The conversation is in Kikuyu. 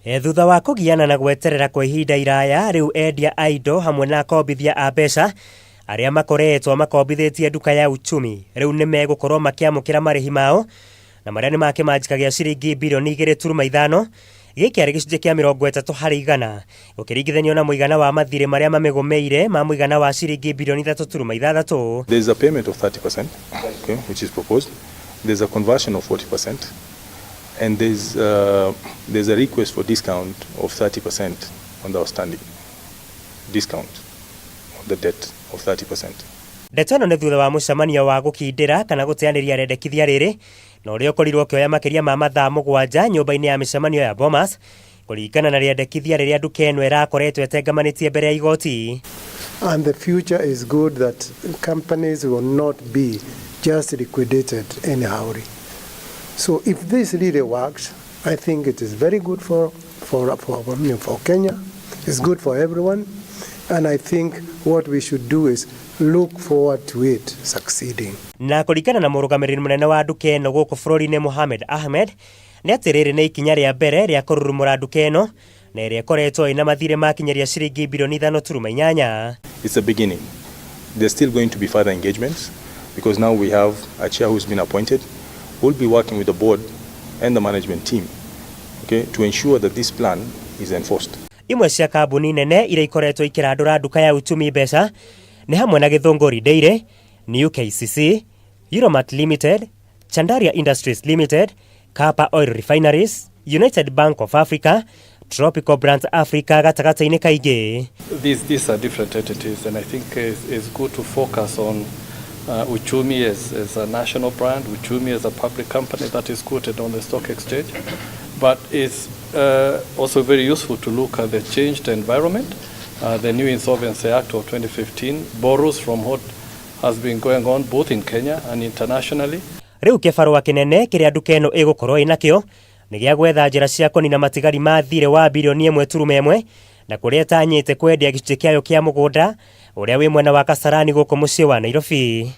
Thutha wa kũgiana na gweterera kwa ihinda iraya, rĩu endia a indo hamwe na akombithia a mbeca arĩa makoretwo makombithĩtie nduka ya Uchumi rĩu nĩ megũkorwo makĩamũkĩra marĩhi mao na marĩa nĩ ma kĩmanjĩka gĩa ciringi birioni 2.5. Gĩkĩ arĩ gĩcunjĩ kĩa 30% gũkĩringithanio na mũigana wa mathirĩ marĩa mamĩgũmĩire ma mũigana wa ciringi birioni 3.6. There is a payment of 30%, okay, which is proposed. There's a conversion of 40%, and there's a request for discount of 30% on the outstanding discount on the debt of 30%. Ndeto ĩno nĩ thutha wa mũcemanio wa gũkindĩra kana gũteanĩria rĩendekithia rĩrĩ na ũrĩa ũkorirwo ũkĩoya makĩria ma mathaa 7 nyũmba-inĩ ya mĩcemanio ya Bomas, kũringana na rĩendekithia rĩrĩa nduka ĩno ĩrakoretwo ĩtengamanĩtie mbere ya igoti. And the future is good, that companies will not be just liquidated anyhow. So if this really works, I think it is very good for Kenya. It's good for everyone. And I think what we should do is look forward to it succeeding. Na kũringana na mũrũgamĩrĩri mũnene wa nduka ĩno gũkũ bũrũri-inĩ, Mohamed Ahmed, nĩ atĩ rĩrĩ nĩ ikinya rĩa mbere rĩa kũrurumũra nduka ĩno na ĩrĩa ĩkoretwo ĩna mathirĩ makinyĩria ciringi birioni 5.8. It's a beginning. There's still going to be further engagements because now we have a chair who's been appointed. We'll be working with the board and the management team, okay, to ensure that this plan is enforced. Imwe cia kambuni nene iria ikoretwo ikĩrandũra nduka ya Uchumi mbeca nĩ hamwe na Gĩthũngũri Dairy, New KCC, Euromat Limited, Chandaria Industries Limited, Kapa Oil Refineries, United Bank of Africa, Tropical Brands Africa gatagatĩ-inĩ kaingĩ. These are different entities, and I think it's good to focus on Uchumi as a national brand, Uchumi as a public company that is quoted on the stock exchange. But it's also very useful to look at the changed environment. The new Insolvency Act of 2015 borrows from what has been going on both in Kenya and internationally. Rĩu kĩbarũa kĩnene kĩrĩa nduka ĩno ĩgũkorwo ĩnakĩo nĩ gĩa gwetha njĩra cia kũnina matigari ma thirĩ wa birioni 1.1 na kũrĩa ĩtanyĩte kwendia gĩcunjĩ kĩayo kĩa mũgũnda ũrĩa wĩ mwena wa Kasarani gũkũ mũciĩ wa Nairobi.